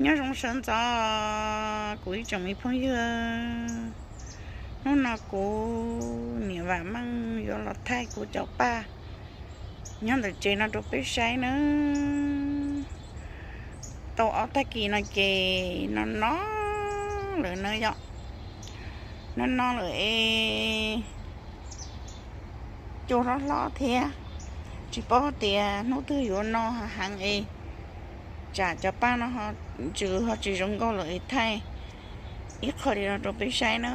Nyob zoo sawv ntxov kuv ib tsoom me phooj ywg. Hnub no kuv niam Vam Meej yuav los thaij kuv cov paj nyob ntawm tsev no rau peb saib nawb. Tau ob tag kis no ces no no lawm na yom. No no lawm es cua hlob hlob thiab. Tsis paub tias hnub twg yuav no heev es tsam cov paj no ntsws ho tsis zoo nkauj lawm es thaij ib qho li no rau peb saib na.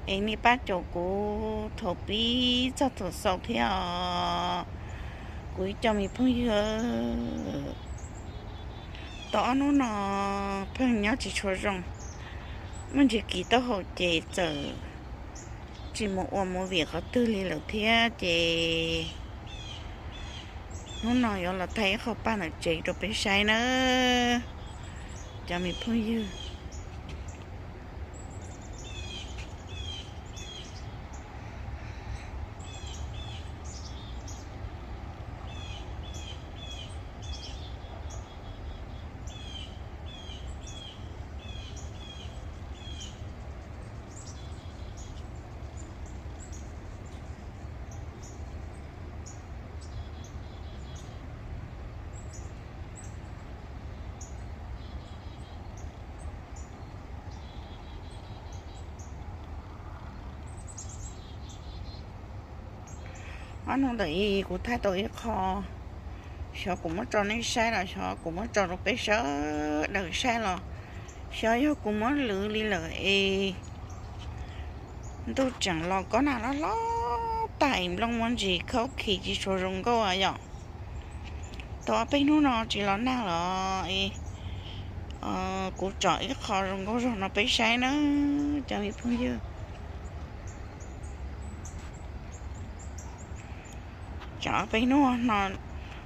Es nej pab caum kuv thaum pib txog thaum xaus thiab os kuv ib co me phooj ywg. Tau ob hnub no pheej nyob tsis tshua zoo, muaj ntsis kis taub hau ces txawm tsis mus ua movie qhov twg li lawm thiab ces hnub no yuav los thaij ib qho paj ntawm tsev rau peb saib nawb cov me phooj ywg. Ob hnub ntawm ib kuv thaij tau ib qho, xyov kuv muab tso nej saib los xyov kuv muab tso rau peb sawv daws saib los xyov yog kuv muab lwv li lawm es ntuj tseem los kob nag hlob hlob tag es nplooj muaj ntsis khaub khi tsis tshua zoo nkauj yom. Tau ob peb hnub no tsis los nag los es kuv tsom ib qho zoo nkauj zog no peb saib nawb cov me phooj ywg. Tsam ob peb hnub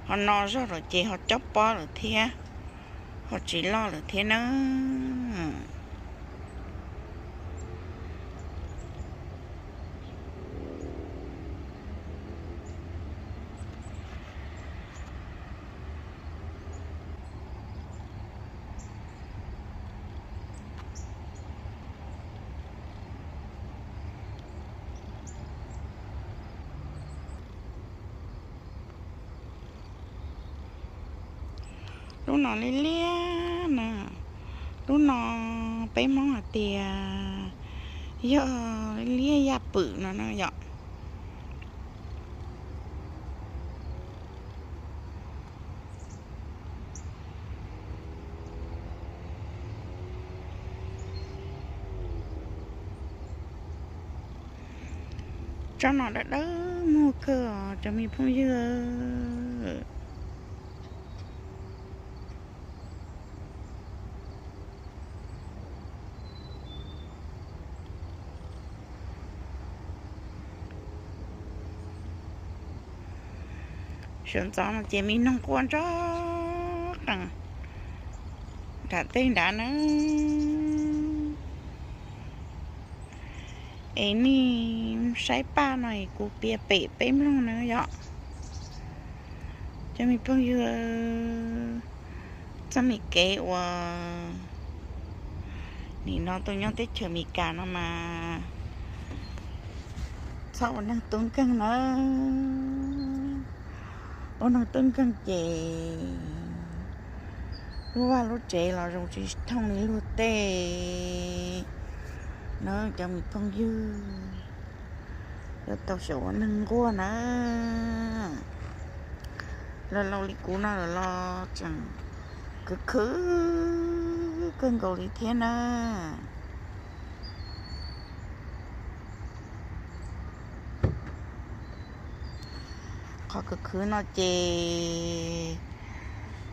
ho no zog lawm ces ho cob pob lawm thiab, ho tsis loj lawm thiab nawb. Lub no liab liab na, lub no peb Hmoob hais tias yog liab yaj pwm no na yom. Tsob no dawb dawb muag kawg os cov me phooj ywg. Sawv ntxov no ces me noog quaj nrov qees nram tej nrad na. Es nej saib paj no es kuv piav pem peb mloog na yom. Cov me phooj ywg, txoj me kev uas nim no tuaj nyob teb chaws Amelikas no mas txhob ua neeg tub nkeeg na. Ua neeg tub nkeeg ces lub vaj lub tsev los zoo tsis thooj li luag tej na cov me phooj ywg. Yuav tau xyaum ua neeg nquag na. Laus laus li kuv no lawm los tseem khwv khwv kawg nkaus li thiab na. Qhov khwv khwv no ces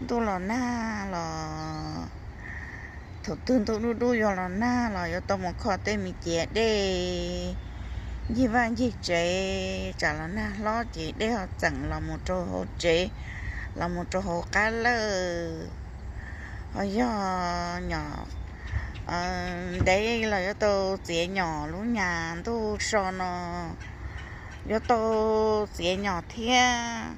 ntuj los nag los, thaum twg ntuj dub dub yuav los nag los yuav tau mus kho tej me ciav dej ncig vaj ncig tsev, tsam los nag hlob ces dej ho txeem los mus rau hauv tsev, los mus rau hauv qab lawj. Ho yog nyom ntev los yuav tau txiav nyom, lub nyas ntuj so no yuav tau txiav nyom thiab.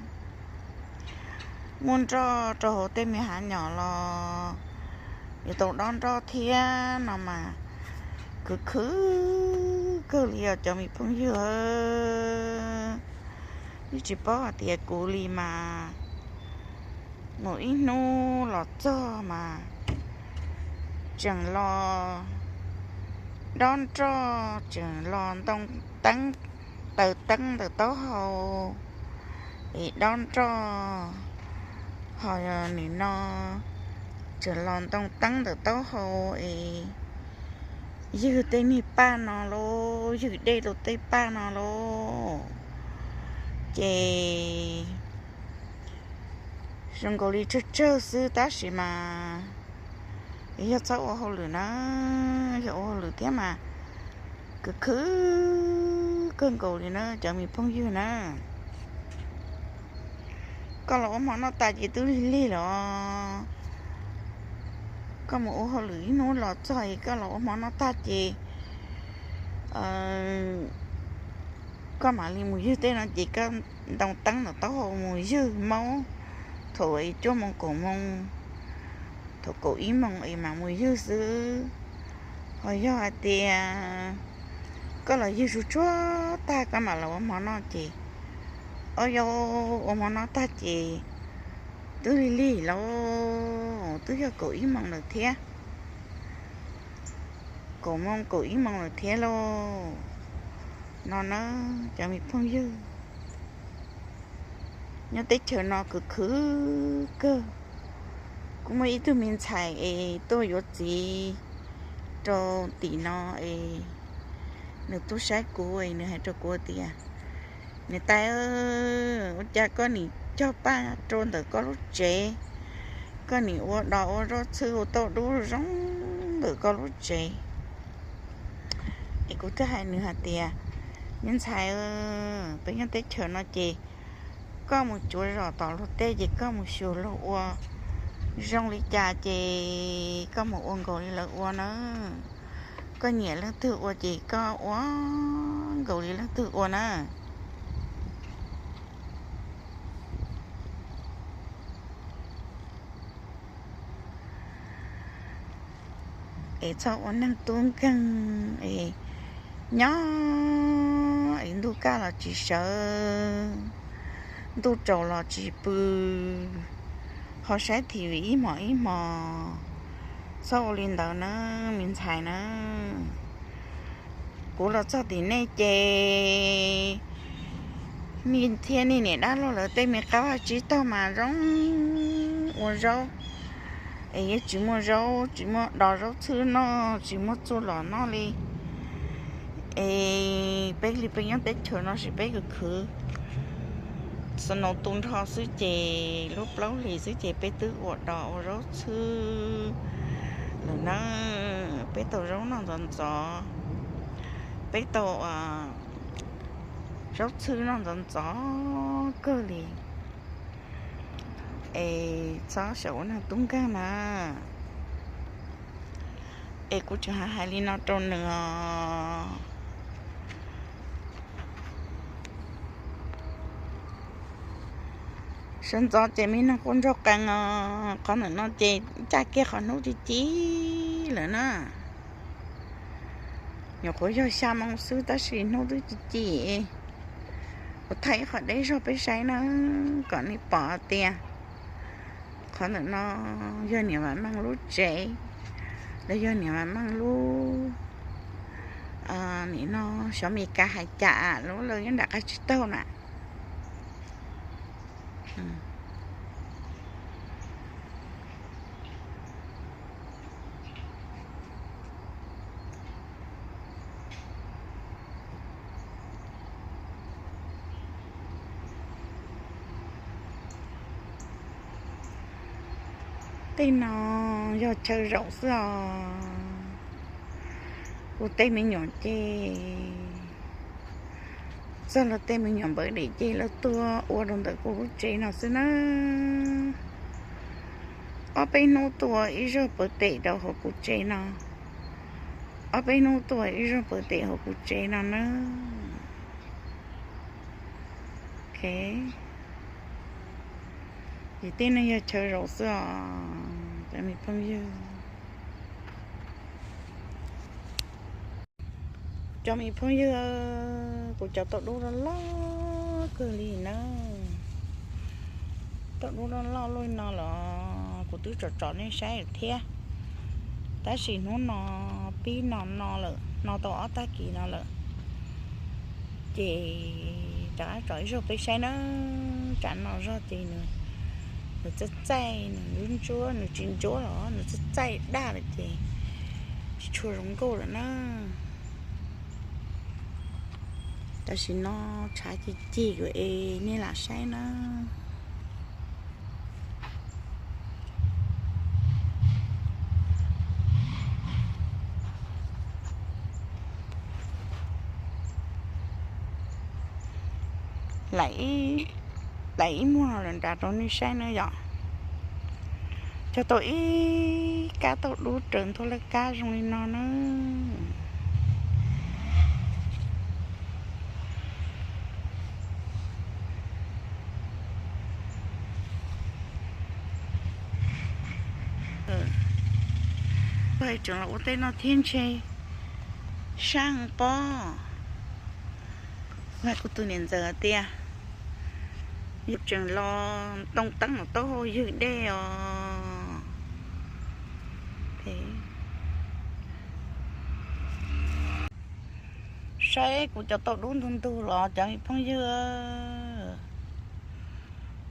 muaj nroj rau hauv tej me hav nyom los yuav tau dob nroj thiab no mas khwv khwv kawg li os cov me phooj ywg. Yeej tsis paub hais tias kuv li mas mus ib hnub los txog mas tseem los dob nroj, tseem los ntoo teeb, taws teeb ntawm taub hau es dob nroj, ho nim no tseem los ntoo teeb ntawm taub hau es ywg tej niag paj no lauj, ywg dej rau tej paj no lauj. Ces zoo nkaus li tsawg tsawg xwb tab sis mas yog txhob ua hauj lwm na, yog ua hauj lwm thiab mas khwv khwv kawg nkaus li na cov me phooj ywg na. Koj los ua hmo noj tag ces twb lig lig los, koj mus ua hauj lwm ib hnub los txog es koj los ua hmo noj tag ces koj mam li mus ywg tej no ces koj ntoo teeb ntawm taub hau mus ywg maub thaum cuaj moos kaum moos, thaum kaum ib moos es mam mus ywg xwb. Ho yog hais tias koj los ywg tsuag tsuag tag koj mam los ua hmo noj ces, o yau, ua hmo noj tag ces twb lig lig lauj, twb yog kaum ib moos lawm thiab, kaum moos kaum ib moos lawm thiab lauj no na cov me phooj ywg. Nyob teb chaws no khwv khwv kawg. Kuv muaj ib tug me ntxhais es tuaj yuav txiv rau tim no es nws tuaj saib kuv es nws hais rau kuv tias, niam tais, ua cas koj nim cog paj rau ntawm koj lub tsev, koj nim ua dos ua zaub txhwb ua tauj dub zoo ntawm koj lub tsev? Es kuv thiaj hais nws hais tias, me ntxhais, peb nyob teb chaws no ces koj mus cuav zos tom luag tej ces koj mus xyuas luag ua zoo li cas ces koj mus ua nkaus li lawv ua na. Koj nyiam leej twg ua ces koj ua nkaus li leej twg ua na. Es txhob ua neeg tub nkeeg es nyob es ntuj kaj los tsis sawv, ntuj tsaus los tsis pw, ho saib T V ib hmos ib hmos. Txhob ua li ntawd na, me ntxhais na. Kuv los txog tim nej ces nej thiab nej niam dab laug lawv tej me qab vaj tsib taug mas zoo ua zaub, es yeej tsis muaj zaub, tsis muaj dos zaub txhwb noj, tsis muaj txuj lom noj li. Es peb li peb nyob teb chaws no sis peb khwv khwv, snow tu nrho xwb ces lub plaub hlis xwb ces peb twb ua dos ua zaub txhwb lawm na. Peb tau zaub noj ntxov ntxov, peb tau zaub txhwb noj ntxov ntxov kawg li. Es txhob xyaum ua neeg tub nkeeg na. Es kuv tseem hais hais li no rau nws os. Sawv ntxov ces me neeg quaj nraug qees os, qhov ntawm no ces caj kiag qhov hnub ci ci lawm na. Nyuam qhuav yog xya moo xwb tab sis hnub twb ci ci. Kuv thaij ib qho deb zog peb saib na, kom nej pom hais tias qhov ntawm no yog niam Vam Meej lub tsev, los yog niam Vam Meej lub, nim no xyov Mes Kas hais cas, lub lawv nyob nram qab tsib taug na. Tej no yog chaw zaum xwb os. Kuv tej me nyuam ces txog lawv tej me nyuam npawv dem ces lawv tuaj ua rau ntawm kuv lub tsev no xwb na. Ob peb hnub tuaj ib zaug pawv tem rau hauv kuv tsev no, ob peb hnub tuaj ib zaug pawv tem hauv kuv tsev no na. Ok, Ces tej no yog chaw zaum xwb os cov me phooj ywg. Cov me phooj ywg, kuv cov tauj dub loj loj kawg li na. Tauj dub loj loj li no los kuv twb tsom tsom nej saib lawm thiab. Tab sis hnub no pib no no lawm, no tau ob tag kis no lawm. Ces rov qab tsom ib zaug peb saib na. Tsam no zog ces nws, nws txaij txaij, nws ntsuab ntsuab, nws tsis ntsuab los nws txaij txaij daj lawm ces tsis tshua zoo nkauj lawm na. Tam sim no tshav cig cig es nej lam saib na. Lam ib muag no lawm nram rau nej saib na yom. Cog tau ib kab tauj dub raws ntuag laj kab zoo li no na. Hais tseem los ua tej no thiab ntshe sab pob. Kuv tus niam ntxawm tias yus tseem los ntoo teeb los taub hau ywg dej os. Saib kuv cov tauj dub ntug ntug los cov me phooj ywg.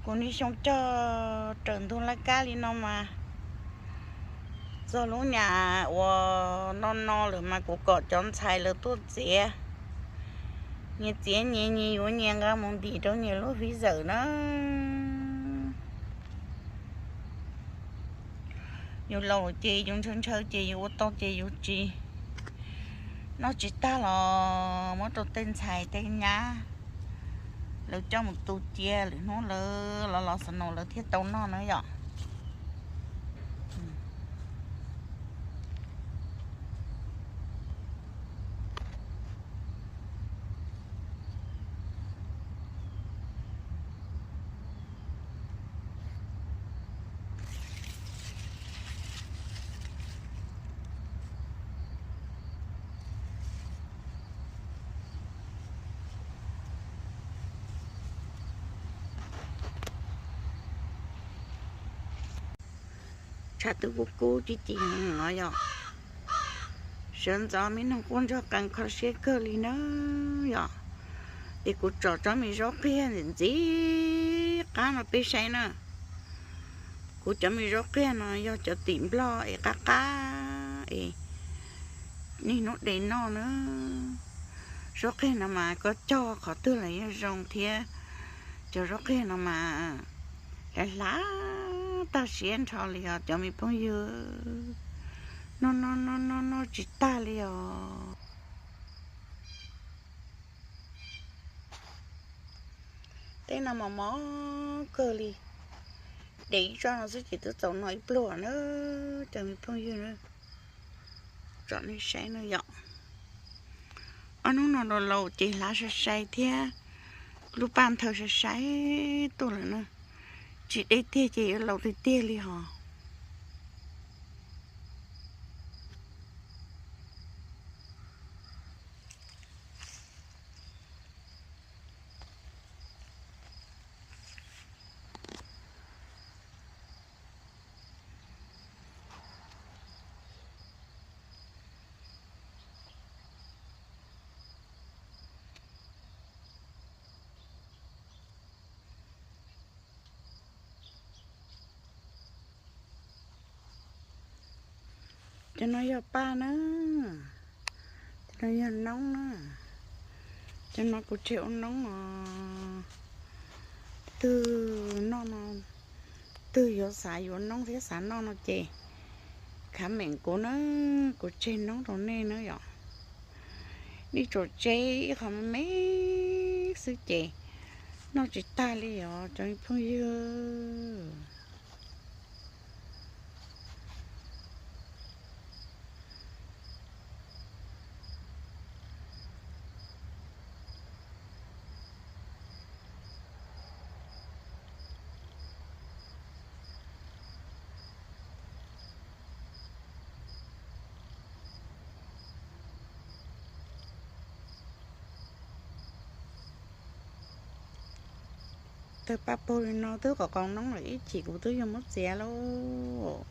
Kuv niaj xyoo cog raws ntug laj kab li no mas txog lub nyam uas no no lawm mas kuv kom cov ntxhais lawv tuaj txiav. Nyias txiav nyias, nyias yuav nyias nqa mus ntim rau nyias lub viv zawm na. Yus laus ces yus ntshaw ntshaw ces yus ua tau ces yus tsis, noj tsis tag los muab rau tej ntxhais tej nyab lawv coj mus tu cia, lwm hnub lawv los los xav no lawv thiaj tau noj na yom. Tshav twb kub kub ci ci no yog sawv ntxov me noog quaj ntsuag qees kho siab kawg li na yom. Es kuv tsom tsob me zaub qiag ntxim ntxim qab no peb saib na. Kuv cov me zaub qiag no yog cov tim nplog es qab qab es niaj hnub de noj na. Zaub qiag no mas koj cog qhov twg los yeej zoo thiab. Cov zaub qiag no mas hlav hlav tag siab nrho li os cov me phooj ywg. Noj noj noj noj noj tsis tag li os. Tej no mos mos kawg li. De ib tsob no xwb ces twb txaus noj ib pluag na cov me phooj ywg na. Tsom nej saib no yom. Ob hnub no laus laus ces hlav sai sai thiab lub paj nthaw sai sai tuaj lawm na. Tsis de tiag ces yuav laus tiag tiag li hos. Cov no yog paj na, cov no yog noob na. Cov no kuv tseg ua noob os. Twg noj no, twg yuav xav yuav noob thiab xav noj no ces khav meem kuv na, kuv tseg noob rau nej na yom. Nej tsuas tseg ib qho me me xwb ces noj tsis tag li os cov phooj ywg. Tawg paj paug li no twb qov qov noob lawm ib chim kuv twb yuav muab txiav lauj.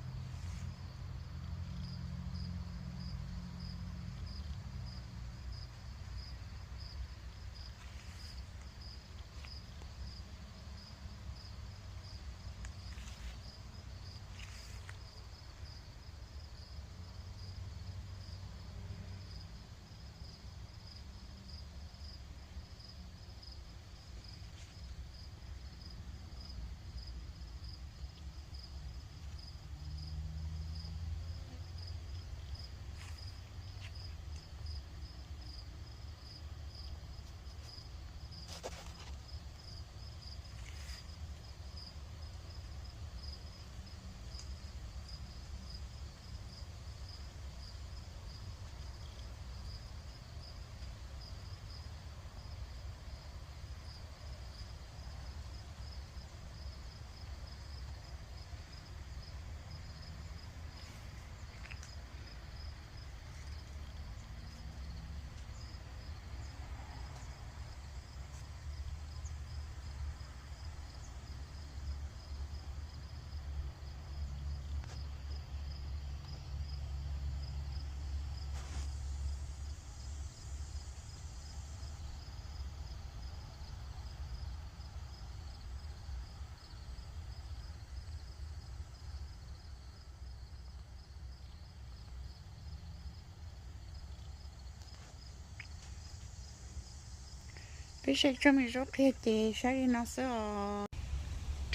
Peb saib tsob me zaub qhiaj ces saib li no xwb os.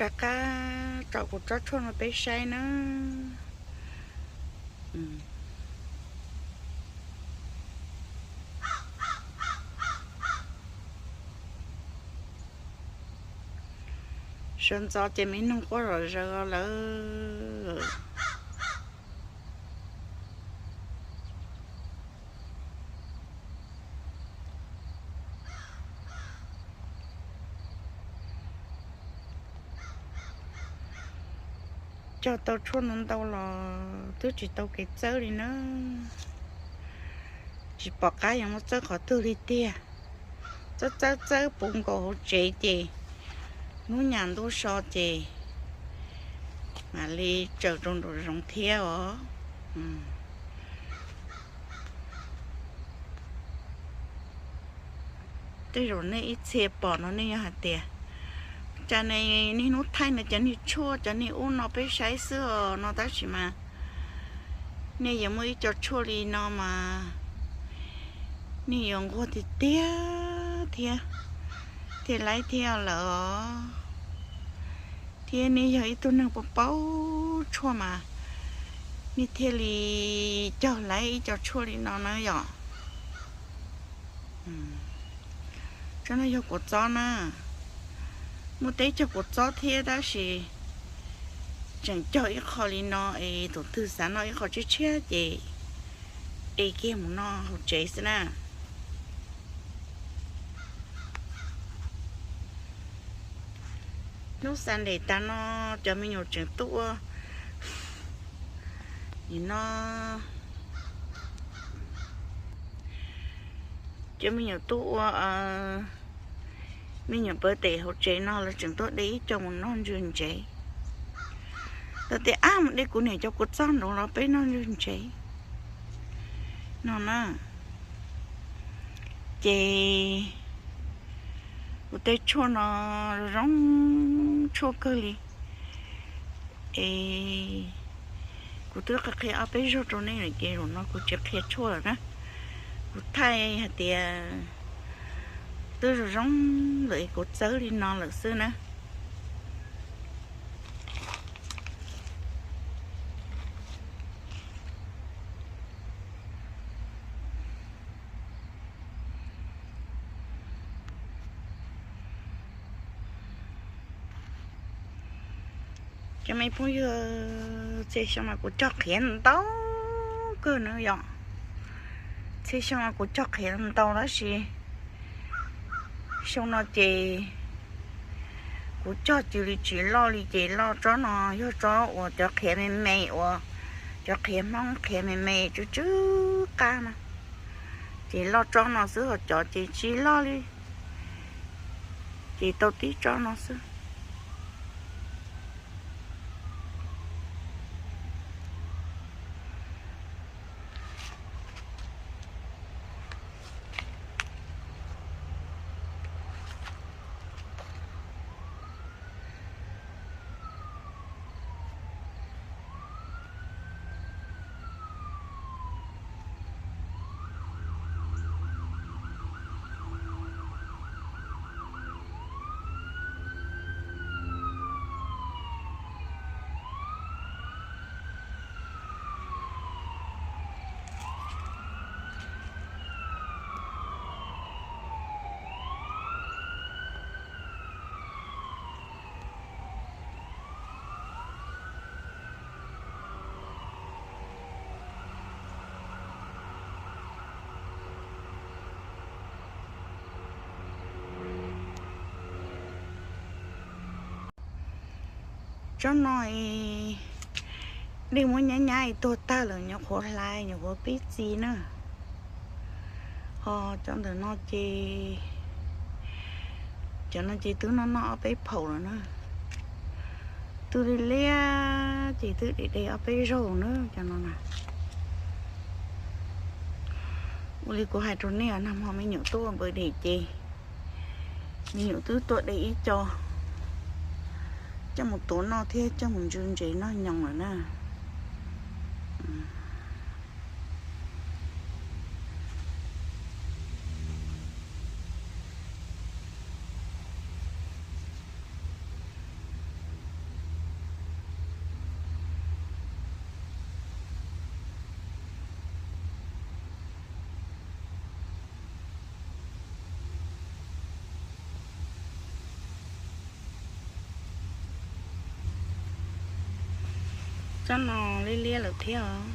Rov qab tsom kuv tsob tshuaj no peb saib nawb. Sawv ntxov ces me noog quaj zom zaws lawm. Cog tau tshuaj no ntau los twb tsis tau kev txawb li na. Tsis pom qab yuav muab txawb qhov twg li tiag. Txawb txawb txawb puv nkaus hauv tsev ces hnub nyoog ntuj so ces mam li tsaws rau nraum zoov thiab os. Tej zaum nej ib txhia pom no nej yuav hais tias, cas niaj hnub thaij no cov niag tshuaj cov niag ub no peb saib xwb os no tab sis mas nej yuav muaj ib co tshuaj li no mas nej yuav nquag tiag tiag thiab, thiaj laib thiab lawm os. Thiab nej yog ib tug neeg paub paub tshuaj mas nej thiaj li cog laib ib co tshuaj li no na yom. Tsob no yog kua txob na, muaj teb cog kua txob thiab tab sis tseem cog ib qho li no es tus twg xav noj ib qho tshiab tshiab ces de kiag mus noj hauv tsev xwb na. Hnub Sunday tas no cov me nyuam tseem tuaj ua, nim no cov me nyuam tuaj ua, me nyuam pawv tes hauv tsev no lawv tseem tuaj de ib co mus noj ntswg ntsev. Lawv tias ab mus de kuv niam cov kua txob nraud los peb noj ntswg ntsev no na. Ces kuv tej tshuaj no zoo tshuaj kawg li. Es kuv twb qhia qhia ob peb zaug rau nej lawm ces zaum no kuv tsis qhia tshuaj lawm na. Kuv thaij hais tias twb zoo zoo lawm es kuv txawb li no lawm xwb na. Cov me phooj ywg, txhia xyoo mas kuv cog qhiav ntau kawg na yom. Txhia xyoo mas kuv cog qhiav ntau tab sis xyoo no ces kuv cog cia li tsis loj li ces loj tsob no yog tsob uas cov qhiav me me uas cov qhiav Hmoob qhiav me me tsw tsw qab na. Ces loj tsob no xwb ho cov ces tsis loj li, ces tau tib tsob no xwb. Tsob no dej muab nyab nyab es tuag tag lawm, nyuam qhuav hlais nyuam qhuav pib txi na. Ho cov ntawm no ces, cov no ces twb noj noj ob peb phaum lawm na. Twb liab liab ces twb de de ob peb zaug na cov no na. Ua li kuv hais rau nej, nag hmo me nyuam tuaj ua npawg de ces me nyuam twb tuaj de ib co coj mus tuav noj thiab coj mus ntsw ntses noj nyoos lawm na. Tsob no liab liab lawm thiab os,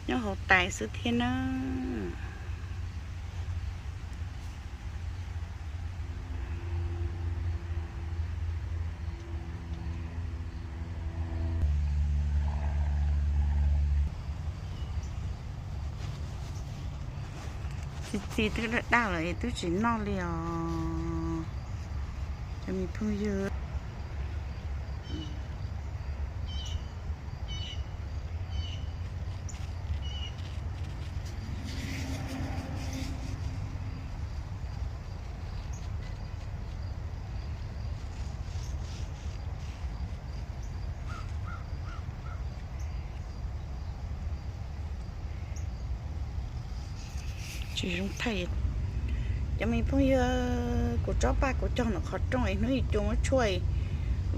nyob hauv tais xwb thiab na. Txi txi twb daj daj lawm es twb tsis noj li os cov me phooj ywg. Tsis zoo thaij. Cov me phooj ywg, kuv tsob paj kuv cog ntawm qhov rooj es hnub ib cua muab tshuaj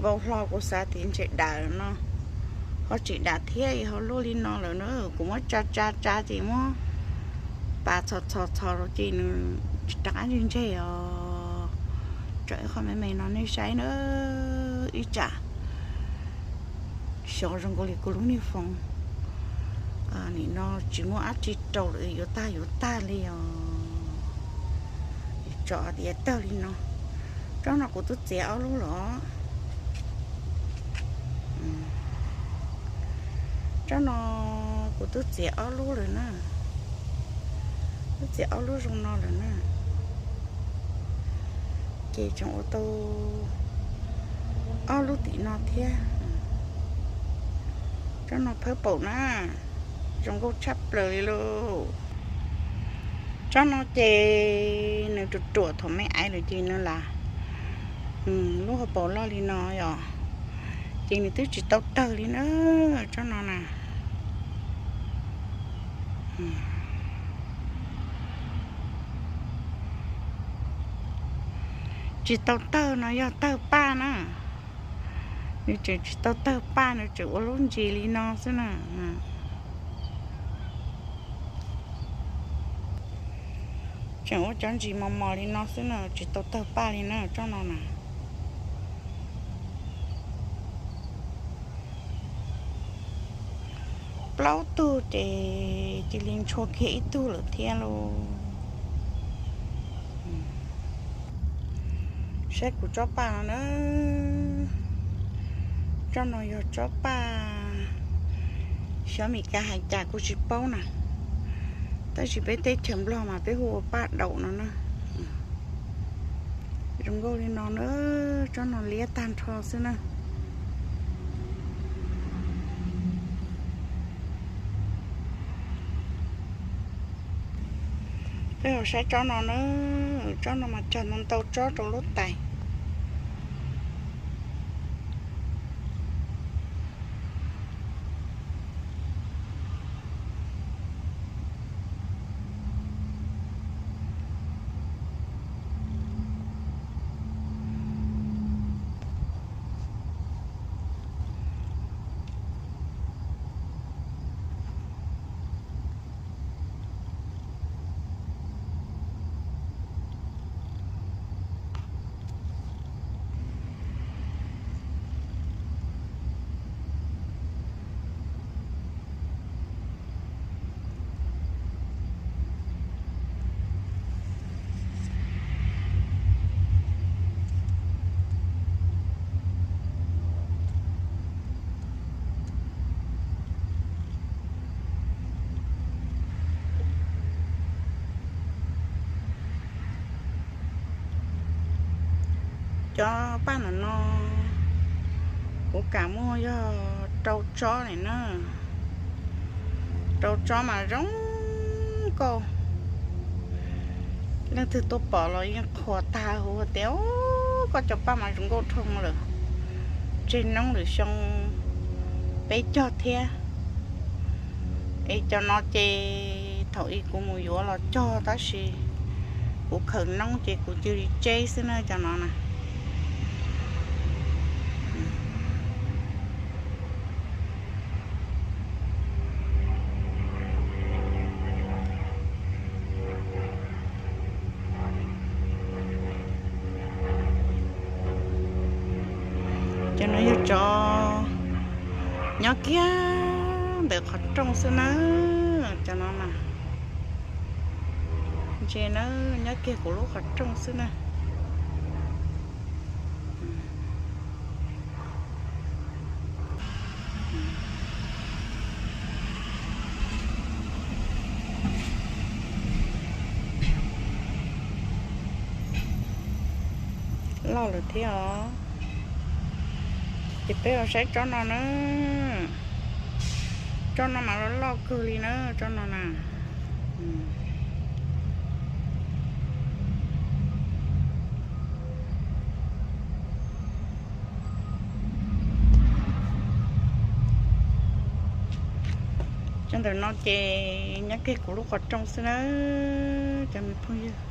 vau hlo, kuv xav tias ntshe dam no, ho tsis dam thiab, ho luaj li no lawm na. Kuv muab tsa tsa tsa ces muab pas txhos txhos txhos rau ces nws tsis rov qab ntseg ntseg os. Tso ib qho me me no nej saib na, ib tsam xyov zoo nkaus li kuv lub niag foos nim no tsis muaj dab tsi rau lawm, yuav tag yuav tag li os. Tso tias tawg li no. Tsob no kuv twb txiav ob lub los. Tsob no kuv twb txiav ob lub lawm na, twb txiav ob lub zoo no lawm na. Ces tseem ua tau ob lub tim no thiab. Tsob no phawb paum na, zoo nkauj tshaj plaws li lauj. Tsob no ces nws ruam ruam thaum me aiv lawm ces nws lam lub hauv paus loj li no yom, ces nws twb tsis tau tawg li na. Tsob no na, tsis tau tawg no yog tawg paj na. Nws tseem tsis tau tawg paj, nws tseem ua lub ntsis li no xwb na. Tseem ua cov ntsis mos mos li no xwb na, tsis tau tawg paj li na tsob no na. Plaub tug ces cia li ntshua kiag ib tug lawm thiab lauj. Saib kuv tsob paj no na. Tsob no yog tsob paj, xyov Meskas hais cas kuv tsis paub na, tab sis peb teb chaws Nplog mas peb hu ua paj daum no na. Zoo nkauj li no na, tsob no liab tag nrho xwb na. Peb ho saib tsob no na, tsob no mas cog ntau ntau tsob rau lub tais. Paj ntawm no kuv kam muag yog rau tsob ni na. Rau tsob mas zoo nkauj. Leej twg tuaj pom los yeej qhuas tag huv tias, Koj cov paj mas zoo nkauj dhau lawm, tseg noob lwm xyoo peb cog thiab. Es cov no ces thaum ub kuv mus yuav los cog tab sis kuv khaws noob ces kuv cia li tseb xwb na cov no na. Cov no yog tsov nyob kiag ntawm qhov rooj xwb na. Cov no na, ntse na, nyob kiag kuv lub qhov rooj xwb na. Loj lawm thiab os. Ces peb los saib tsob no na. Tsob no mas loj loj kawg li na, tsob no na. Cov ntawm no ces nyob kiag kuv lub qhov rooj xwb na, cov me phooj ywg.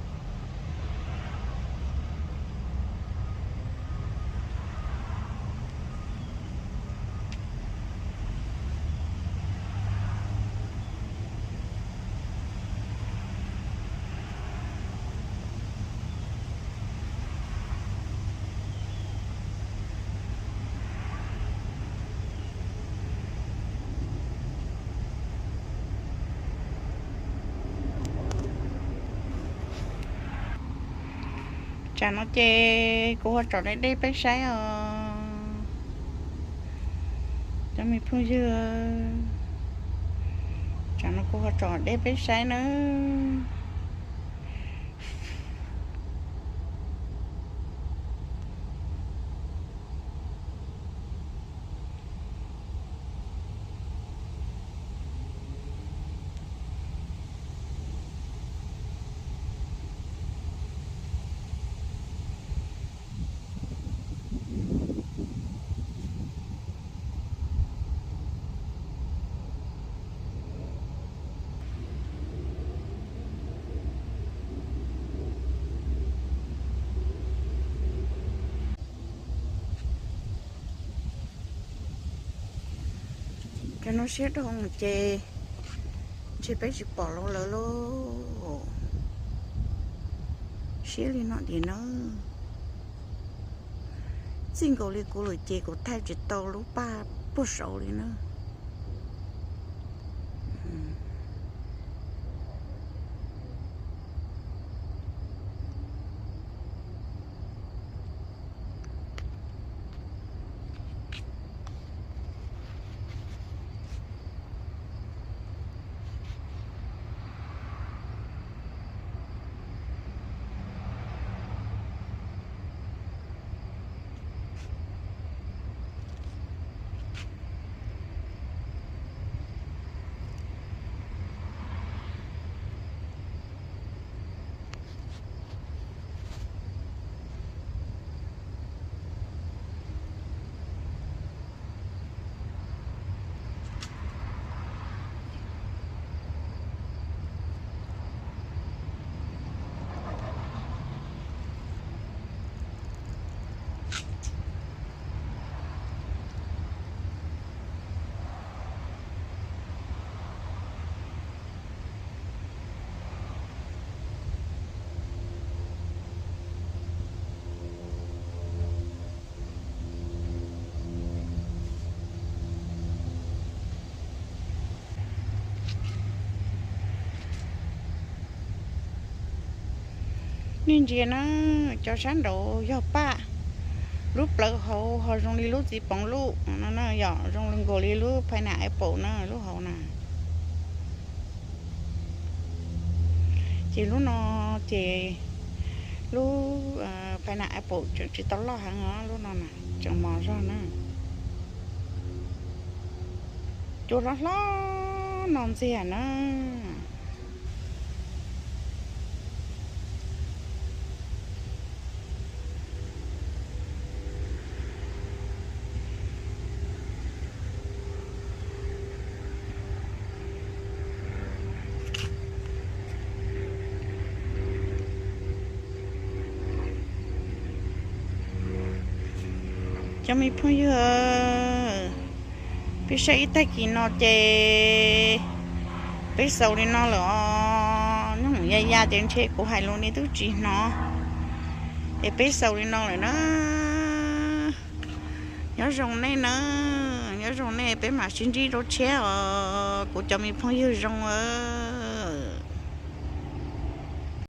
Tsam no ces kuv ho tsom deb deb peb saib os. Cov me phooj ywg, tsam no kuv ho tsom deb peb saib nawb. Cov no siab dhau ces ntshe peb tsis pom lawv lauj. Siab li no tiag nawb. Txij nkaus li kuv lawm ces kuv thaij tsis tau lub paj puag saud li na. Nej ntsia na, cov sab nraud yog paj, lub plawv hauv ho zoo li lub txiv poov lub no, yog zoo nkaus li lub pineapple na, lub hauv na. Ces lub no ces Lub pineapple tseem tsis tau loj heev os, lub no na, tseem mos zog na. Cua hlob hlob no ntxiag na. Cov me phooj ywg, peb saib ib tag kis no ces peb xaus li no lawm os. Nyob hoom ya ya ces ntshe kuv hais lus nej twb tsis hnov, es peb xaus li no lawm na. Nyob zoo nej na, nyob zoo nej, peb mam sib ntsib rau tshiab os kuv cov me phooj ywg zoo os.